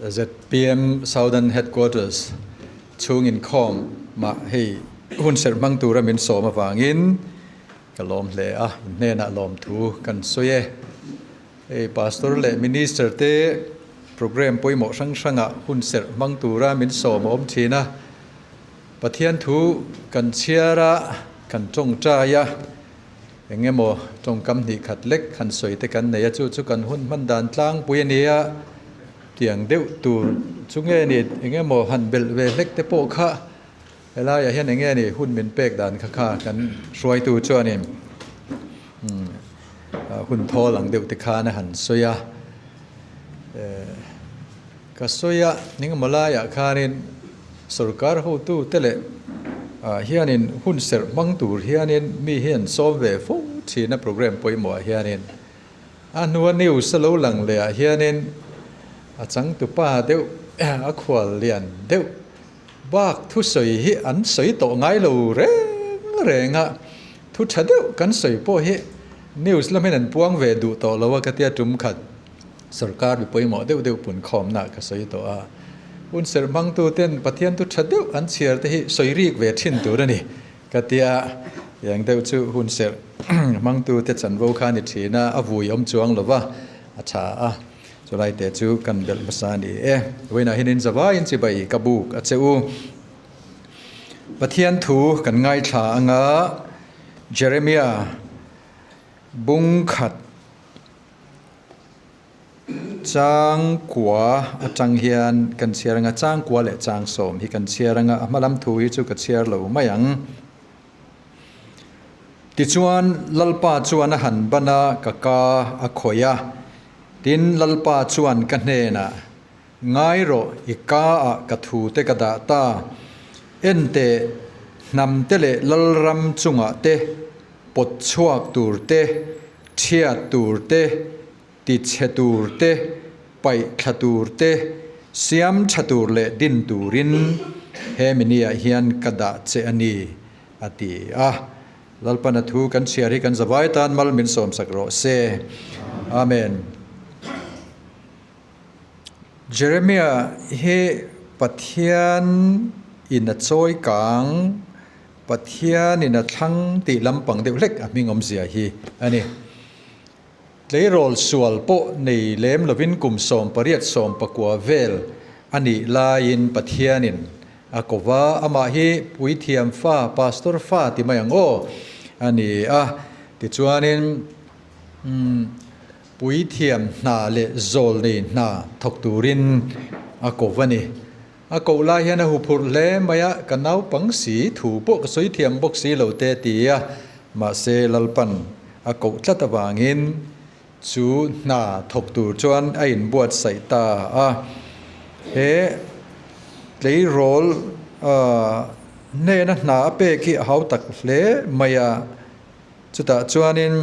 ZPM Southern Headquarters chhung inkhawm mah hei hun serh hmang tura min sawm avangin ka lawm hle a, in hnenah lawmthu kan sawi e. Hei Pastor leh Minister te programme pawimawh hrang hrangah hun serh hmang tura min sawm a awm thin a, Pathian thu kan chhiar a, kan tawngtai a, eng emaw tawngkam hnih khat lek han sawi te kan nei a, chu chu kan hun hman dan tlangpui a ni a, tiang deuh tur chu nge ni, eng emaw han belh ve hlek te pawh kha helaiah hian eng nge ni hun min pek dan kha kha kan hruaitu chuanin hun thawl ang deuh te khan a han sawi a, Ka sawi a, engemaw laiah khanin sorkar hotute leh hianin hun serh hmang tur hianin mi hi an sawm ve fo thin a programme pawimawhah hianin a hnua news a lo lang leh ah hianin a changtupa deuh a khual lian deuh bak thusawi hi an sawi tawh ngai lo reng reng a, thu tha deuh kan sawi pawh hi news lamin an puang ve duh tawh lo a ka tia tum khat. Sorkar mi pawimawh deuh deuh punkhawmna ka sawi tawh a, hun serh hmangtuten Pathian thu tha deuh an chhiar te hi sawi rik ve thin tur a ni ka tia, eng deuh chu hun serh hmangtute chanvo kha a ni thin a, a vui awm chuang lo va, a tha a, chulai te chu kan belh hmasa a ni e. Vawiinah hianin zavaiin chibai ka buk a che u. Pathian thu kan ngaithla anga Jeremia bung khat. Changkua atang hian kan chhiar anga, changkua leh changsawm hi kan chhiar anga, a hma lam thu hi chu ka chhiar lo mai ang. Tichuan, Lalpa chuan a han ban a, ka ka a khawih a. Tin, Lalpa chuan ka hnenah, Ngai rawh, i ka ah ka thu te ka dah ta. En teh, hnam te leh Lalram chungah te pawt chhuak tur te, Chhiat tur te, tichhe tur te, paih thla tur te, siam tha tur leh din turin he mini ah hian ka dah che a ni, a ti a. Lalpana thu kan chhiar hi kan zavai tan mal min sawmsak rawh se. Amen. Jeremiah hi Pathian in a chawi kang, Pathian in a thlang tih lampang deuh hlek a hming awmzia hi a ni. Tleirawl sual pawh nei lem lovin kum 18 19 vel a nih laiin Pathianin a ko va, amah hi puithiam fa, pastor fa ti mai ang aw a ni a. Tichuanin umm. Puithiam hna leh zawlnei hna thawk turin a ko va ni. A koh lai hian a huphurh hle mai a, ka naupang si, thu pawh ka sawi thiam bawk si lo te ti a, mahse Lalpan a koh tlat avangin chu hna thawk tur chuan a inbuatsaih ta a. He tleirawl hnena hna a pek hi a hautak hle mai a, chutah chuanin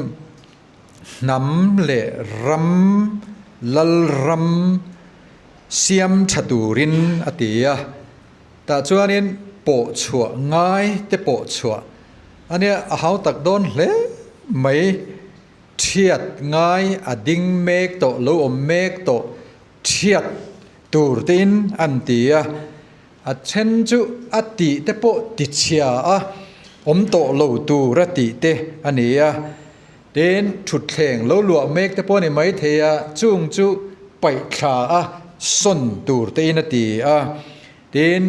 Hnam leh ram, Lalram siam tha turin a ti a. Tah chuanin pawh chhuah ngai te pawh chhuah a nia, a hau tak dawn hle mai. Thiat ngai a ding mek tawh, lo awm mek tawh, thiat tur tein an ti a. A then chu a tih te pawh ti chhia a, awm tawh lo tur a tih te a ni a. Tin, thutthleng lo luah mek te pawh a ni maithei a, chung chu paih thla a sawn tur tein a ti a. Tin,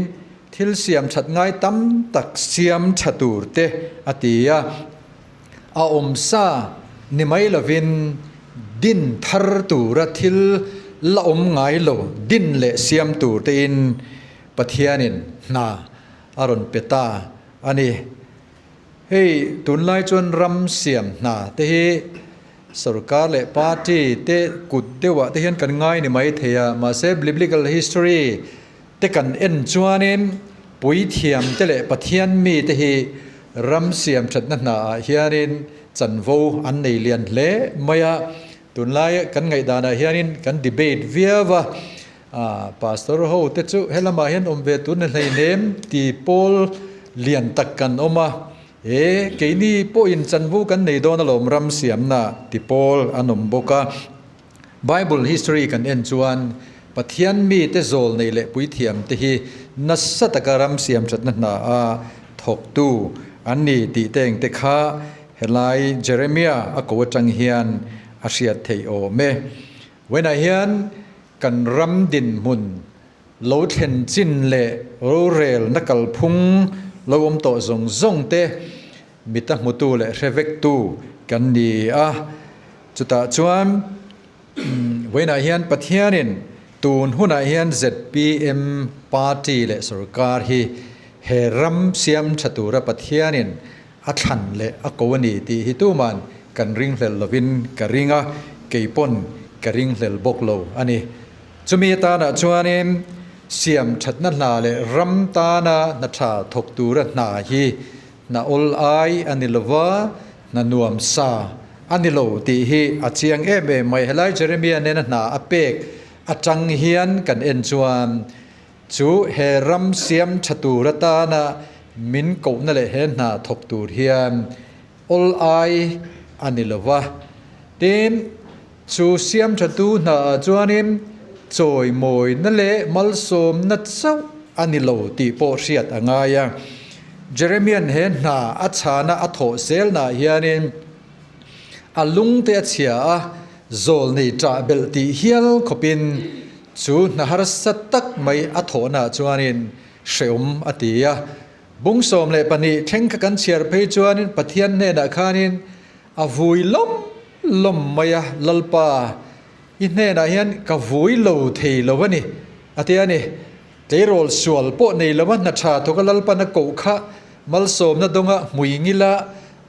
thil siam that ngai tam tak siam tha tur te a ti a. A awmsa ni mai lovin din thar tura thil la awm ngai lo din leh siam tur tein Pathianin hna a rawn pe ta a ni. Hei tunlai chuan ram siam hna te hi sorkar leh party te kut deuhah te hian kan ngai ni mai thei a, mahse biblical history te kan en chuanin puithiam te leh Pathian mi te hi ram siam thatna hna ah hianin chanvo an nei lian hle mai a, tunlai kan ngaihdanah hianin kan debate viau a, Pastor ho te chu helamah hian awm ve tur ni hleinem ti pawl lian tak kan awm a, e keini pawhin chanvo kan nei dawn alawm ram siamna ti pawl an awm bawk a. Bible history kan en chuan Pathian mite zawl nei leh puithiam te hi nasa taka ram siam thatna hna a thawktu an ni tih te engte kha helai Jeremia a ko atang hian a hriat theih awm e. Vawiinah hian kan ram dinhmun lo thlen chin leh rorelna kalphung lo awm tawh zawng zawng te mita hmutu leh hre vektu kan ni a. Chutah chuan Vawiinah hian Pathianin tun hunah hian zpm party leh sorkar hi he ram siam tha tura Pathianin a thlan leh a ko a ni tih hi tuman kan ringhlel lovin ka ring a, kei pawn ka ringhlel bawk lo a ni. Chumi atanah chuanin siam thatna hna leh ram tana hna tha thawk tura hna hi hna awl ai a ni lova, hna nuam sa a ni lo tih hi a chiang em em mai. Helai Jeremia nena hna a pek atang hian kan en chuan chu he ram siam tha tur atana min kohna leh he hna thawk tur hian awl ai a ni lo va. Tin, chu siam thatu hna ah chuanin chawimawina leh malsawmna chauh a ni lo tih pawh hriat a ngai a. Jeremia'n he hna a chhana a thawh zelnaah hianin a lungte a chhia a, zawl nei ṭah belh tih hial khawpin chu hna harsa tak mai a thawhnaah chuanin hrehawm a ti a. Bung 12 thleng kha kan chhiar phei chuanin Pathian hnenah khanin a vui lawm lawm mai a, Lalpa, i hnenah hian ka vui lo thei lo a ni, a ti a ni. Tleirawl sual pawh nei lova hna tha thawka Lalpan a koh kha malsawmna dawnga hmui ngila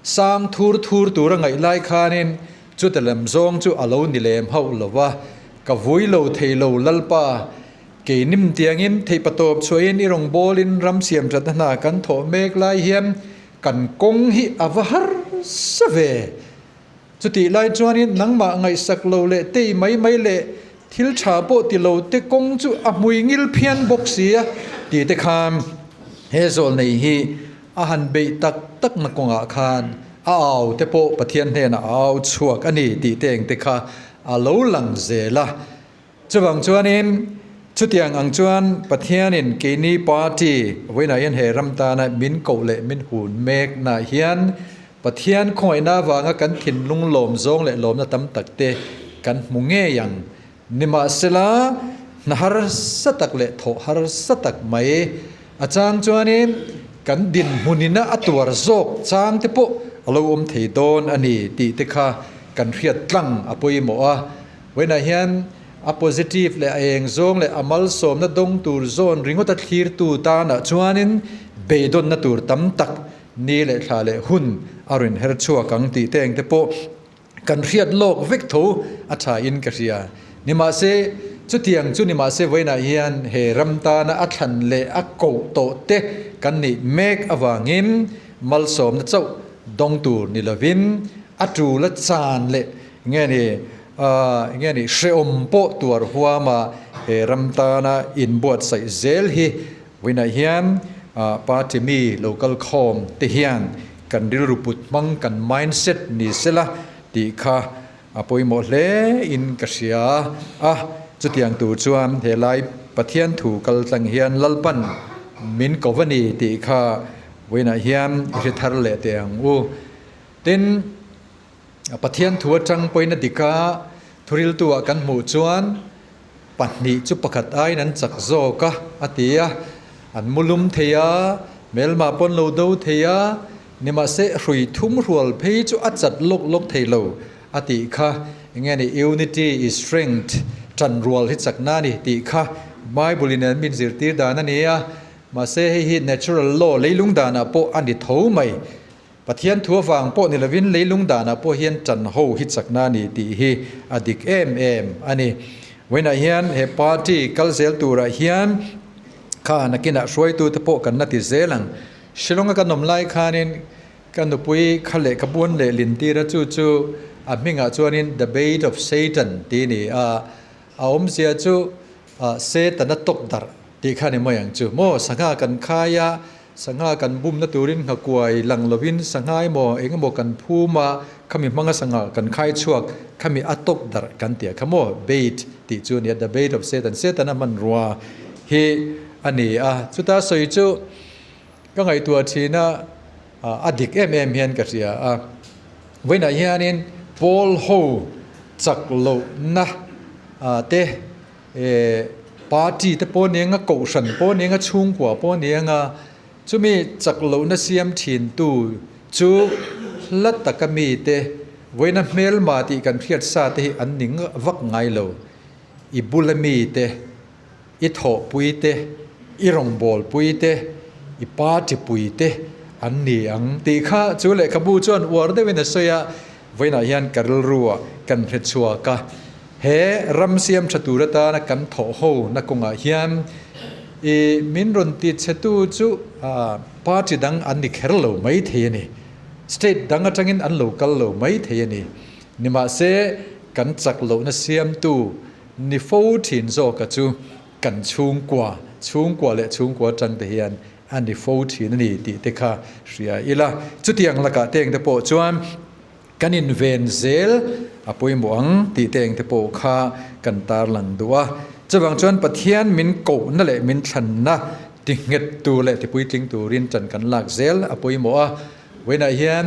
sang thur thur tura ngaih lai khanin chuta lem zawng chu a lo ni lem hauh lo va, Ka vui lo thei lo Lalpa, kei nim tiangin theihpatawp chhuahin i rawngbawlin ram siam thatna hna kan thawh mek lai hian kan kawng hi a va harsa ve. Chutih lai chuanin nangmah ngaihsak lo leh tei mai mai leh thil tha pawh ti lo te kawng chu a hmui ngil phian bawk si a tih te khan he zawl nei hi a han beih tak tak na kawngah khan a au te pawh Pathian hnenah a au chhuak a ni tih te eng te kha a lo lang zel a. Chuvang chuanin, chutiang ang chuan Pathianin keini party vawiinah hian he ram tana min koh leh min hun meknaah hian Pathian khawngaihna avanga kan thinlung lawm zawng leh lawmna tam tak te kan hmu ngei ang. Nimahsela, hna harsa tak leh thawh harsa tak mai a chang chuanin kan dinhmunina a tuar zawk chang te pawh a lo awm thei dawn a ni tih te kha kan hriat tlang a pawimawh a. Vawiinah hian a positive leh a eng zawng leh a malsawmna dawng tur zawn ringawta thlirtu tanah chuanin beidawnna tur tam tak ni leh thla leh hun a rawn her chhuak ang tih te engte pawh kan hriat lawk vek tho a thain ka hria. Nimahse, chutiang chu nimahse vawiinah hian he ram tana a thlan leh a koh tawh te kan nih mek avangin malsawmna chauh dawng tur ni lovin a tul a chan leh Nge ni, nge ni, hrehawm pawh tuar huama he ram tana inbuatsaih zel hi vawiinah hian party mi lo kal khawm te hian kan rilru put hmang, kan mindset ni sela tih kha a pawimawh hle in ka hria a. Chutiang tur chuan helai Pathian thu kal tlang hian Lalpan min ko va ni tih kha vawiinah hian i hre thar leh teh ang u. Tin. Pathian thu atang pawhin a dik a, thuriltu ah kan hmuh chuan pahnih chu pakhat aiin an chak zawk a, a ti a. An mu lum thei a, hmelmah pawn lo do thei a, nimahse hrui thum hrual phei chu a chat lawk lawk thei lo, a tih kha. Enge ni unity is strength, tanrual hi chakna a ni tih kha Bible in an min zirtir dan a ni a, mahse hei hi natural law leilung danah pawh a ni tho mai. Pathian thu avang pawh ni lovin leilung danah pawh hian ṭan ho hi chakna a ni tih hi a dik em em a ni. Vawiinah hian he party kal zel turah hian kha nakinah hruaitute pawh kan la ti zel ang. Shillong a kan awm lai khanin ka nupui kha leh ka buan leh lintira chu chu a hmingah chuanin The Bait of Satan tih a ni a, a awmzia chu Setana tawk darh tih kha a ni mai ang chu maw. Sangha kan khai a, Sangha kan bumna turin nghakuai lang lovin sangha emaw eng emaw kan phum a, khami hmanga sangha kan khai chhuak, khami a tawk darh kan tih a kha maw, bait tih chu a ni a, the bait of Satan, Setana hmanrua hi a ni a. Chuta sawi chu ka ngaihtuah thin a, a dik em em hian ka hria a. Vawiinah hianin pawl ho chak lohna te party te pawh nia nga, kohhran pawh nia nga, chhungkua pawh nia nga, Chumi chak lohna siam thintu chu hla taka mite vawiina hmelma tih kan hriat sa te hi an ni vak ngai lo. I bula mite, i thawhpui te, i rawngbawlpui te, i party pui te an ni ang tih kha chu lehkhabu chuan uar deuhin a sawi a, vawiinah hian ka rilruah kan hre chhuak a. He ram siam tha tur atana kan thawh ho na kawngah hian i min rawn ti che tu chu party dang an ni kher lo mai thei a ni. State dang atangin an lo kal lo mai thei a ni. Nimahse, kan chak lohna siamtu ni fo thin zawka chu kan chhungkua, chhungkua leh chhungkua atang te hian a ni fo thin a ni tih te kha hria ila. Chutiang lakah teng te pawh chuan Kan inven zel a pawimawh ang tih te engte pawh kha kan tarlang duh a. Chuvang chuan Pathian min kohna leh min thlanna ti nghet tur leh ti puitling turin ṭan kan lak zel a pawimawh a. Vawiinah hian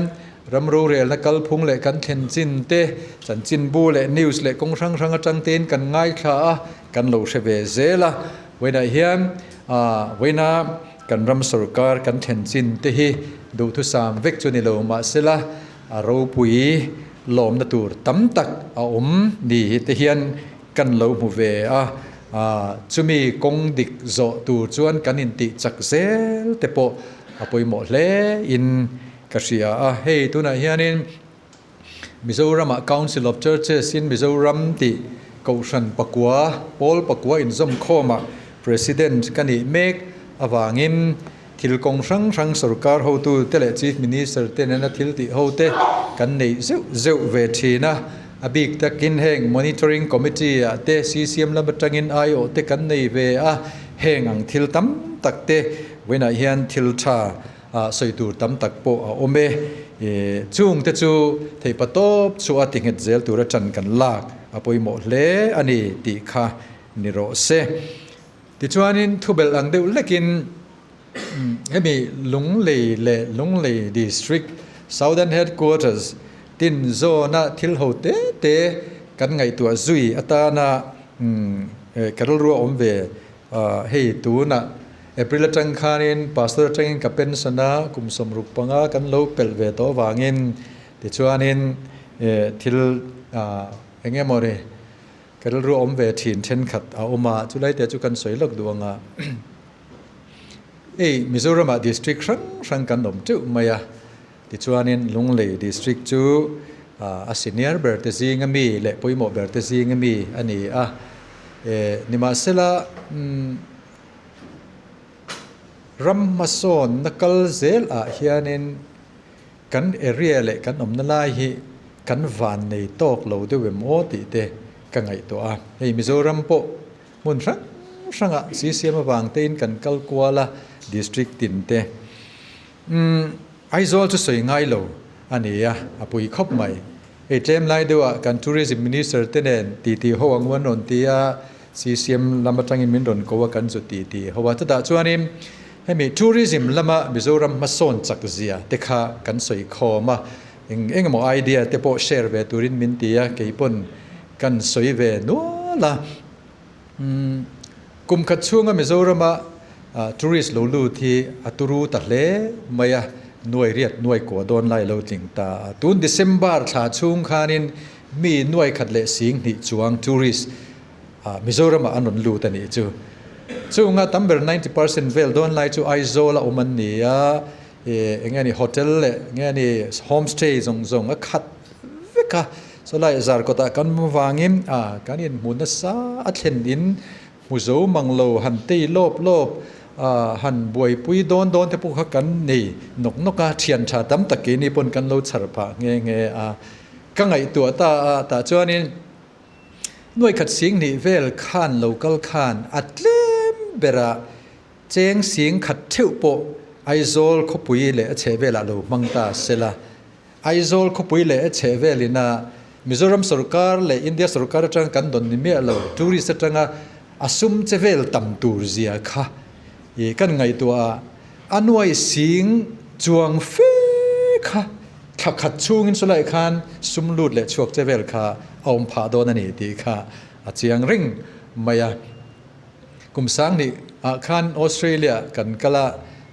ram rorelna kalphung leh kan thlen chin te, chanchinbu leh news leh kawng hrang hrang atang tein kan ngaithla a, kan lo hre ve zel a. Vawiinah hian vawiina kan ram sorkar kan thlen chin te hi duhthusam vek chu ni lo mahsela, A ropui lawmna tur tam tak a awm ni hi te hian kan lo hmu ve a, chumi kawng dik zawh tur chuan kan intih chak zel te pawh a pawimawh hle in ka hria a. Hei tunah hianin Mizoramah Council of Churches in Mizoram tih Kohhran pakua, pawl pakua inzawmkhawmah President ka nih mek avangin Thil kawng hrang hrang sorkar hotu te leh Chief Minister te nena thil tih ho te kan neih zeuh zeuh ve thin a, a bik takin heng Monitoring Committee ah te CCM lam atangin aiawh te kan nei ve a, heng ang thil tam tak te vawiinah hian thil tha sawi tur tam tak pawh a awm e. Chung te chu theihpatawp chhuah a tinghet zel tura tan kan lak a pawimawh hle a ni tih kha ni rawh se. Tichuanin thubelh ang deuh lekin hemi Lunglei leh Lunglei District Southern Headquarters tin zawna thil ho te te kan ngaihtuah zui atana ka rilru a awm ve. Hei tunah April atang khanin Pastor atangin ka pension a, kum 65 kan lo pelh ve tawh avangin tichuanin thil eng emaw ri Ka rilru awm ve thin thenkhat a awm a, chulai te chu kan sawi lawk duh ang a. Hei Mizoramah district hrang hrang kan awm teuh mai a, tichuanin Lunglei district chu a senior ber te zinga mi leh pawimawh ber te zinga mi a ni a. Nimahsela ram hmasawnna kal zel ah hianin Kan area leh kan awmna lai hi kan van nei tawk lo deuh em aw tih te ka ngaihtuah a. Hei Mizoram pawh hmun hrang hrangah CCM avang tein kan kal kual a, district tin te. Umm Aizawl chu sawi ngai lo a ni a, a pui khawp mai. Hei tlem lai deuhah kan Tourism Minister te nen titi ho ang u an rawn ti a, CCM lam atangin min rawn ko a kan zu ti ti ho a. Chutah chuanin hemi tourism lama Mizoram hmasawn chak zia te kha kan sawi khawm a, eng eng emaw idea te pawh share ve turin min ti a, kei pawn kan sawi ve nual a. Umm kum khat chhunga Mizorama tourist lo lut hi a turu ta hle mai a, nuai riat nuai kua dawn lai lo tling ta a. Tun December thla chhung khanin Mi nuai khat leh sing hnih chuang tourist Mizoramah an rawn lut a nih chu. Chunga tam ber 90% vel dawn lai chu Aizawl a awm an ni a, eng nge ni hotel leh nge ni homestay zawng zawng a khat vek a. Chulai Zarkawtah kan awm avangin kan inhmu nasa a thlen in hmu zo mang lo han tei lawp lawp han buaipui dawn dawn te pawh kha kan nei nawk nawk a, thian tha tam tak keini pawn kan lo chhar phah nghe nghe a. Ka ngaihtuah ta a, tah chuanin nuai khat sing hnih vel khan lo kal khan a tlem berah cheng sing khat theuh pawh Aizawl khawpui leh a chhehvelah lo hmang ta se la. Aizawl khawpui leh a chhehvel ina Mizoram sorkar leh India sorkar atanga kan dawn ni miah lo, tourist atanga a sum che vel tam tur zia kha i kan ngaihtuah a, a nuai sing chuang fe kha thla khat chhungin sawlai khan sum lut leh chhuak che vel kha a awm phah dawn a ni tih kha a chiang reng mai a. Kum sang ah khan Australia kan kal a,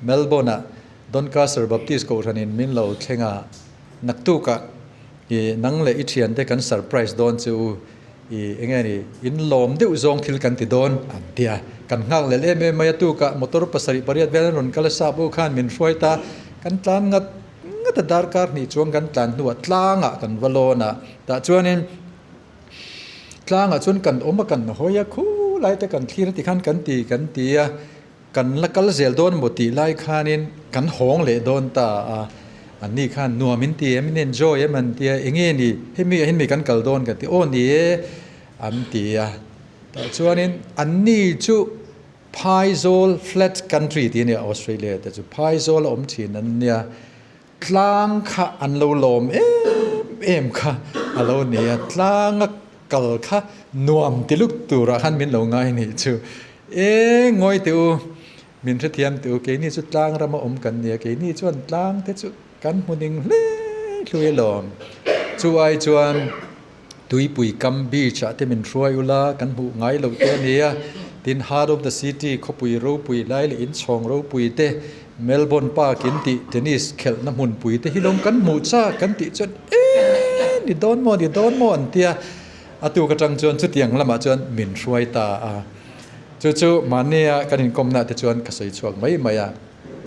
Melbourne ah Doncaster Baptist Kohhranin min lo thleng a, naktukah i nang leh i thiante kan surprise dawn che u, i enge ni in lawm deuh zawng thil kan ti dawn an ti a, kan nghak lel em em mai a, tukah motor pasarih pariat vel an rawn kal a, sap u khan min hruai ta, kan tlan ngat ngat a, darkar hnih chuang kan tlan hnuah tlangah kan va lawn a, tah chuanin Tlangah chuan kan awm a, kan hawi a, khu lai te kan thlir a tikhan kan ti kan ti a, kan la kal zel dawn maw tih lai khanin kan hawng leh dawn ta a, anni khan nuam in ti em, in enjoy em an ti a, enge ni hemi ah hian mi kan kal dawn kan ti, aw ni e an ti a, tah chuanin anni chu Phaizawl flat country tih a nia Australia te chu Phaizawl a awm thin an nia. Tlang kha an lo lawm em em kha a lo ni a, tlanga kal kha nuam ti luk turah khan min lo ngai nih chu. E ngawi teh u, min hrethiam teh u, keini chu tlang rama awm kan ni a, keini chuan tlang te chu kan hmu ning hle hlui alawm. Chu ai chuan Tuipui kam beach ah te min hruai ula, kan hmuh ngai loh te a ni a, tin heart of the city khawpui ropui lai leh inchhawng ropui te, Melbourne Park in tih tennis khelhna hmunpui te hi lawm kan hmuh chak kan tih chuan ee ni dawn maw ni dawn maw an tia, a tuk atang chuan chutiang lamah chuan min hruai ta a, chu chu mahnia kan inkawmna te chuan ka sawi chhuak mai mai a,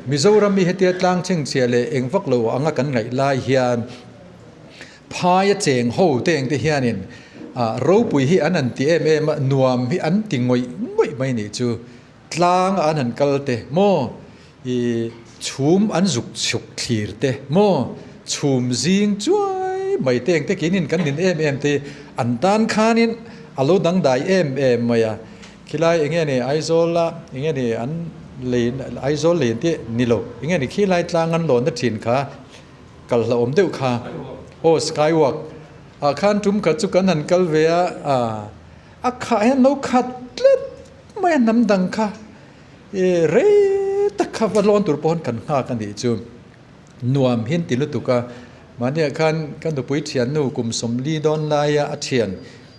Mizoram hi hetia tlang chhengchhia leh eng vak lo anga kan ngaih lai hian. Phaia cheng ho te engte hianin ropui hi an han ti em em a, nuam hi an ti ngawih ngawih mai nih chu. Tlang an han kal te maw, i chhum an zuk chhuk thlir te maw, chhum zing chuai mai te engte kinin kan nin em em te an tan khanin a lo dangdai em em mai a. Khilai enge ni Aizawl a enge ni an lei Aizawl len te ni lo, enge ni khilai tlang an lawn na thin kha Kal hlauhawm deuh kha. Aw skywalk ah khan tum khat chu kan han kal ve a, a khah hian lo khat tlat mai a hnam dang kha e rei tak kha va lawn tur pawh kan nghak a nih chu. Nuam hian ti lutuk a, mahniah khan ka nupui thiannu kum sawmli dawn laia a thian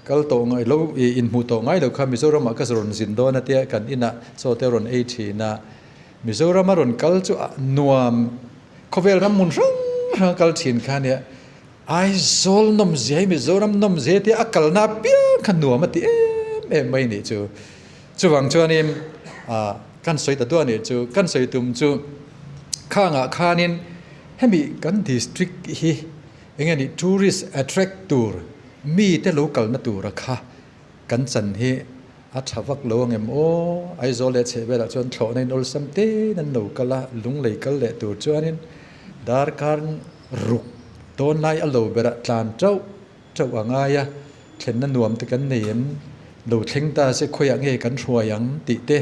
kal tawh ngai lo inhmuh tawh ngai lo kha Mizoram ah ka rawn zin dawn a tia kan inah chaw te a rawn ei thin a, Mizoram a rawn kal chu nuam Khawvel ram hmun hrang hrang a kal thin kha nia, Aizawl nawmzia hi Mizoram nawmzia hi tia a kalna apiang kha nuam a ti em em mai nih chu. Chuvang chuanin kan sawi ta duah nih chu, kan sawi tum chu khangah khanin hemi kan district hi eng nge ni tourist attract tur mite lo kalna tura kha Kan chan hi a tha vak lo ang em aw? Aizawl leh chhehvelah chuan thlawhna in awlsam tein an lo kal a, lunglei kal leh tur chuanin darkar ruk dawn lai a lo berah tlan tauh tauh a ngai a, thlenna nuam te kan nei em? Lo thleng ta se khawiah nge kan hruai ang tih te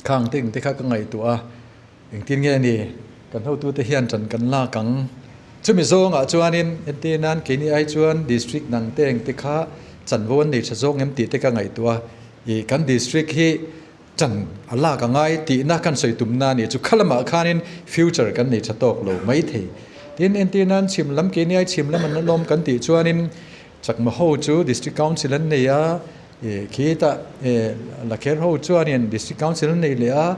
khang te engte kha ka ngaihtuah a, engtin nge ni kan hotute hian ṭan kan lak ang? Chumi zawngah chuanin entir nan keini ai chuan district dang te engte kha chanvo an nei ṭha zawng em tih te ka ngaihtuah a, ih kan district hi ṭan a lak a ngai tihna kan sawi tumna a nih chu kha lamah khanin future kan nei ṭha tawk lo maithei. Tin, entir nan chhim lam keini ai chhim lam an la lawm kan tih chuanin Chakma ho chu District Council an nei a, khitah Lakher ho chuanin District Council an nei leh a,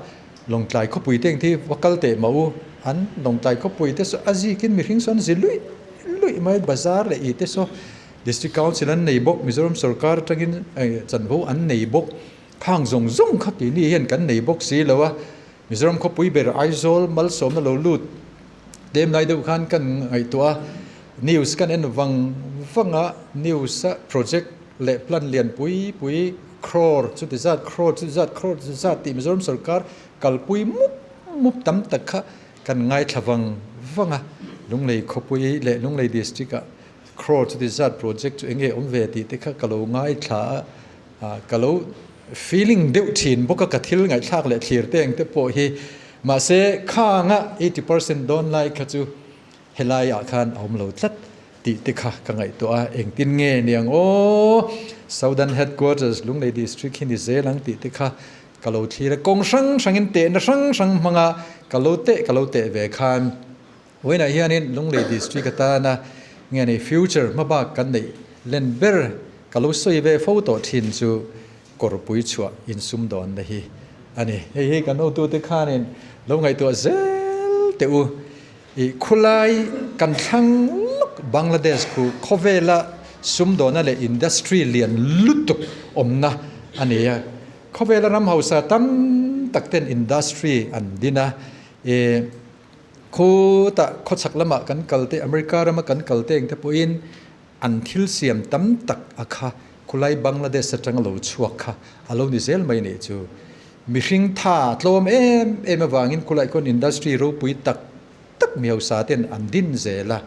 Lawngtlai khawpui te engti va kal teh mah u, an Lawngtlai khawpui te saw a zikin mihring saw an zi luih luih mai, bazar leh ih te saw District Council an nei bawk, Mizoram sorkar atangin chanvo an nei bawk, khang zawng zawng kha keini hian kan nei bawk si lo a, Mizoram khawpui ber Aizawl malsawmna lo lut Tlem lai deuh khan kan ngaihtuah a, news kan en vang vang a, news a project leh plan lian pui pui crore chuti zat crore chuti zat crore chuti zat tih Mizoram sorkar kalpui mup mup tam tak kha kan ngaithla vang vang a, Lunglei khawpui leh Lunglei district ah crore chuti zat project chu eng nge awm ve tih te kha ka lo ngaithla a, ka lo feeling deuh thin bawk a, ka thil ngaihthlak leh thlir te eng te pawh hi. Mahse, khanga 80% dawn lai kha chu helaiah khan a awm lo tlat. Tih te kha ka ngaihtuah a, engtin nge niang aw, Southern Headquarters Lunglei District hi ni zel ang tih te kha ka lo thlir a, kawng hrang hrangin tehna hrang hrang hmanga ka lo teh ka lo teh ve khan vawiinah hianin Lunglei District atana nge ni future hmabak kan neih len ber ka lo sawi ve fo tawh thin chu kawrpui chhuah insumdawnna hi a ni. Hei hi kan hotute khanin lo ngaihtuah zel teh u. I khulai kan thlang lawk Bangladesh khu khawvela sumdawna leh industry lian lutuk awmna a ni a. Khawvela ram hausa tam tak ten industry an din a. I khutah khawchhak lamah kan kal te, America rama kan kal te engte pawhin an thil siam tam tak a kha khulai Bangladesh atanga lo chhuak kha a lo ni zel mai nih chu. Mihring tha tlawm em em avangin khulai khuan industry ropui tak tak mihausa ten an din zel a,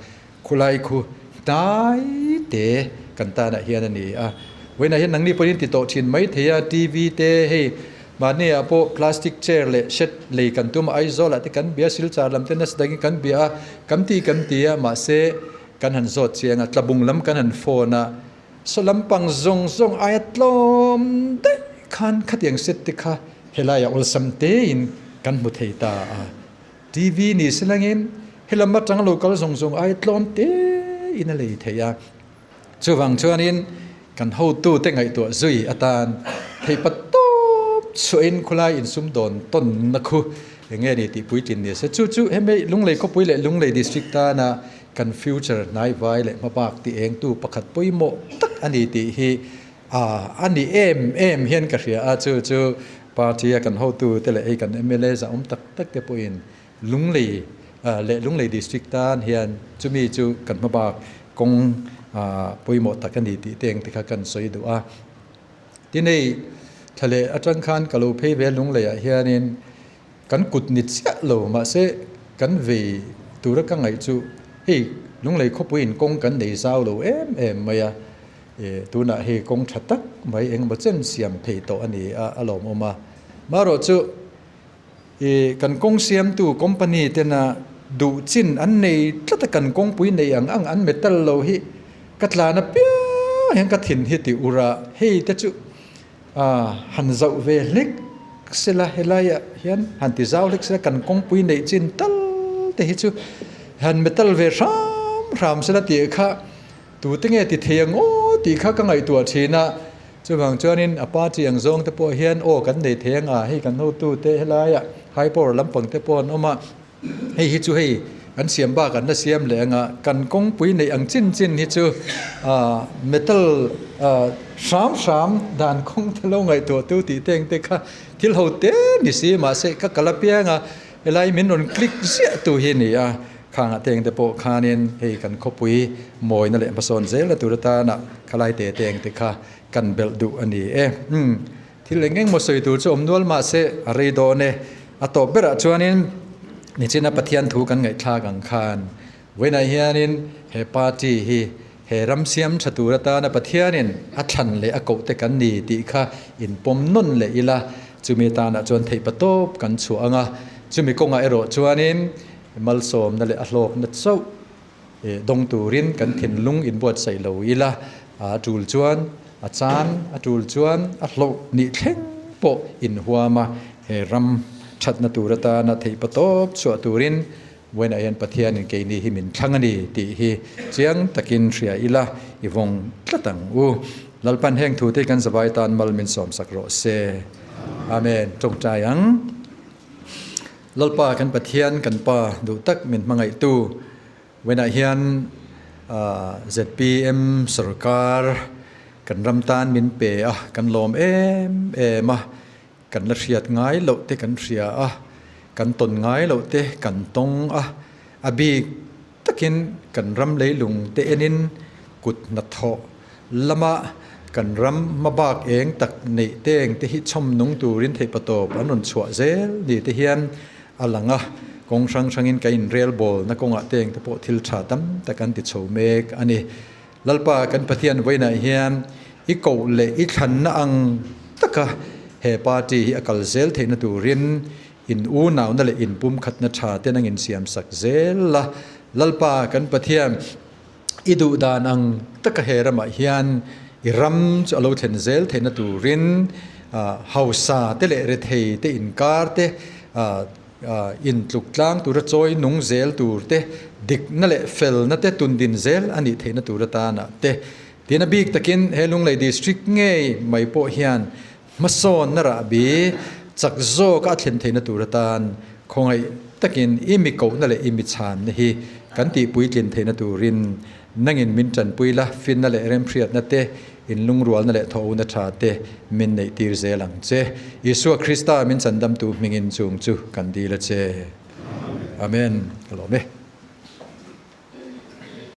khulai khu hnai te kan tanah hian a ni a. Vawiinah hian nangni pawhin ti tawh thin mai thei a, TV te hei mahni ah pawh plastic chair leh shed lei kan tum a, Aizawl ah te kan bia, Silchar lam te nasa takin kan bia a, kan ti kan ti a, mahse kan han zawt chiang a, tlabung lam kan han phone a, Saw lampang zawng zawng aia tlawm daih khan khatiang set te kha helaiah awlsam tein kan hmu thei ta a. TV ni se langin helam atanga lo kal zawng zawng aia tlawm tein a lei thei a. Chuvang chuanin kan hotute ngaihtuah zui atan theihpat tawp chhuahin khawlai insumdawn tawnna khu eng nge ni tih puitlin ni se. Chu chu hemi Lunglei khawpui leh Lunglei District tana Kan future hnaivai leh hmabak ti engtu pakhat pawimawh tak a ni tih hi a ni em em hian ka hria a, chu chu party a kan hotu te leh hei kan mla zahawm tak tak te pawhin Lunglei leh Lunglei district tan hian chumi chu kan hmabak kawng pawimawh tak a ni tih te engte kha kan sawi duh a. Tin hei thla leh atang khan ka lo phei ve Lungleiah hianin Kan kut ni chiah lo, mahse kan vei tura ka ngaih chu hei Lunglei khawpuiin kawng kan nei zau lo em em mai a, tunah hei kawng tha tak mai engemaw chen siam thei tawh a ni a, a lawmawm a. Marawh chu kan kawng siamtu company tena duh chin an nei tlat a, kan kawngpui nei ang ang an metal lo hi ka tlan apiang hian ka thin hi ti ur a, hei te chu Han zauh ve hlek sela helaiah hian han ti zau hlek sela kan kawngpui neih chin tal te hi chu han metal ve hram hram sela tih kha tute nge ti thei ang aw tih kha ka ngaihtuah thin a, chuvang chuanin a party ang zawng te pawh hian aw kan nei thei ang a, hei kan hotu te helaiah high power lampang te pawh an awm a. Hei hi chu hei kan siam bak an la siam leh anga kan kawngpui neih ang chin chin hi chu metal hram hram dan kawng te lo ngaihtuah tu tih te engte kha thil ho te ni si mahse ka kal apiang a helai min rawn click ziah tu hi a ni a, khangah te engte pawh khanin hei kan khawpui mawina leh hmasawn zel a tur atana khalai te te engte kha kan belh duh a ni e. Thil eng engmaw sawi tur chu awm nual mahse a rei dawn e. A tawp berah chuanin nichina Pathian thu kan ngaihthlak ang khan vawiinah hianin he party hi he ram siam tha tur atana Pathianin a thlan leh a koh te kan ni tih kha inpawm nawn leh ila, chumi atanah chuan theihpa tawp kan chhuah ang a, chumi kawngah erawh chuanin malsawmna leh a hlawkna chauh Dawng turin kan thinlung inbuatsaih lo ila, a tul chuan a chan, a tul chuan a hlauh nih thleng pawh inhuam a, he ram thatna tur atana theihpa tawp chhuah turin vawiinah hian Pathianin keini hi min thlang a ni tih hi chiang takin hria ila i vawng tlat ang u. Lalpan heng thute kan zavai tan mal min sawmsak rawh se. Amen. Tawngtai ang. Lalpa kan Pathian kan Pa duh tak min hmangaihtu Wenah hian zpm sorkar kan ram tan min pe a, kan lawm em em a, kan la hriat ngai loh te kan hria a, kan tawn ngai loh te kan tawng a, a bik takin kan ram leilung te enin kut hnathawh lama kan ram hmabak eng tak neih te eng te hi chhawm nung turin theihpatawp an rawn chhuah zel ni te hian a lang a, kawng hrang hrangin ka inrelbawlna kawngah te eng te pawh thil tha tam tak an ti chho mek a ni. Lalpa kan Pathian vawiinah hian i koh leh i thlanna ang taka he party hi a kal zel theihna turin in unauna leh inpumkhatna tha ten ang insiamsak zel la. Lalpa kan Pathian. I duh dan ang taka he ramah hian i ram chu a lo thlen zel theihna turin hausa te leh rethei te inkar te intluk tlang tura chawi nung zel tur te, dikna leh felna te tundin zel a nih theihna tur atana te tiin a bik takin he Lunglei District ngei mai pawh hian Hmasawnna rahbi chak zawka a thlen theihna tur atan khawngaih takin i mi kohna leh i mi chhanna hi kan tihpuitlin theihna turin nangin min tanpui la, finna leh remhriatna te, inlungrualna leh thawhuna tha te min neihtir zel ang che. Isua Krista min chandamtu hmingin chung chu kan dil a che. Amen. Ka lawm e.